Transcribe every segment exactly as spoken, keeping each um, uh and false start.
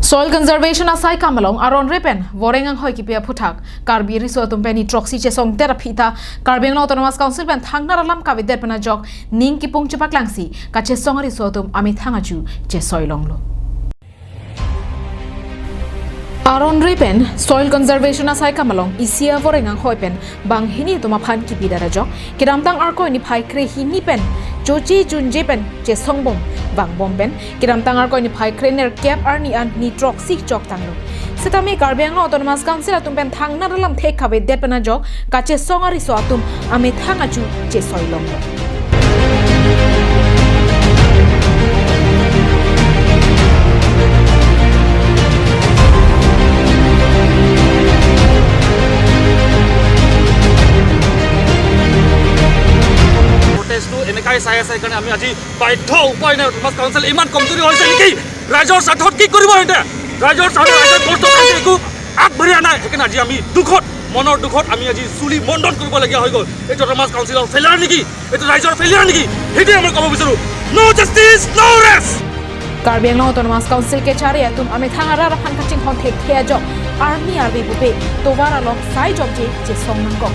Soil Conservation asaikam along aron re pen voreng anghoi kipi aphuthak Karbi riso atum pen ni throksi chesong ter aphi ta Karbi Anglong Autonomous Council pen thangnat alam kavedet pen ajok ning kipung chepaklangsi kachesong ariso atum amethang achu chesoi longlo. Aron re pen Soil Conservation asaikam along isi avoreng anghoi pen banghini atum aphan kipi dar ajok kedamtang Arkoi niphai krehini pen choche chunje pen chesong bom vangbom pen kedamtang Arkoi niphai krenerkep arni an ni throksi choktanglo. Setame Karbi Anglong Autonomous Council atum pen thangnat alam thek kavedet pen ajok kachesong ariso atum amethang achu chesoi longlo. প্ৰটেষ্টটো এনেকাই চাই আছে, সেইকাৰণে আমি আজি বাধ্য, উপায় নাই। অট'নমাছ কাউন্সিল ইমান কমজুৰি হৈছে নেকি? ৰাইজৰ স্বাৰ্থত কি কৰিব সিহঁতে? ৰাইজৰ স্বাৰ্থত, ৰাইজৰ কষ্ট চাইছে, একো আগবাঢ়ি অহা নাই। সেইকাৰণে আজি আমি দুখত, মনৰ দুখত আমি আজি চুলি মণ্ডন কৰিবলগীয়া হৈ গ'ল। এইটো অট'নমাছ কাউন্সিলৰ ফেইলিয়াৰ নেকি? এইটো ৰাইজৰ ফেইলিয়াৰ নেকি? সেইটোৱে মই ক'ব বিচাৰোঁ। No justice, no rest! Karbi Anglong Autonomous Council kechari atum amethang arat aphan kachinghon thekthe ajok arni arve pupe tovar along sai jokje chesong nangkok.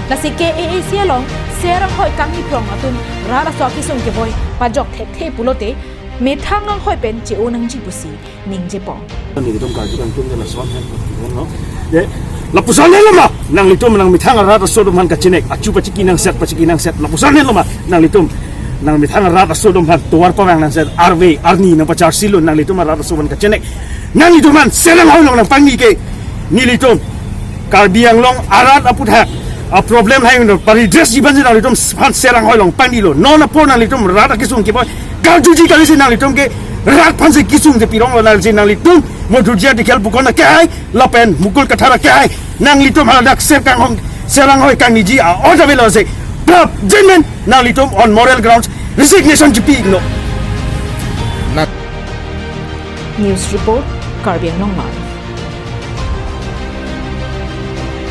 Lasi K A A C along ser anghoi kangni prong atum rat aso akisung kevoi pajok thekthe pulote methang anghoi pen che-o nangji pusi ningjepon. Nelitum karju kangtung ke lason hen, no? De, lapuson henlo ma, nanglitum nangmethang arat aso atum aphan kachenek, achu pachiki nangset, pachiki nangset, lapuson henlo ma, nanglitum nangmethang arat aso atum aphan tovar pavang nangset, arve, arni nangpacharsi lo, nanglitum arat aso aphan kachenek, nanglitum aphan ser anghoi along nangpangni ke, nelitum Karbi Anglong arat aphuthak aproblem hai no pa-redress ji aphansi nanglitum aphan ser anghoi along pangnilo. Non apor nanglitum rat akisung kevoi karjuji kalisi nanglitum ke rat aphansi kisung je pironglo, nangsi nanglitum Modhujiya Dikhel pu konat ke hai lapen Mukul Kathar ke hai, nanglitum haladak ser kanghong, ser anghoi kangniji a-order avelo se prap jenmen nanglitum on moral grounds resignation ji pi iknon. News report, Karbi Anglong Live.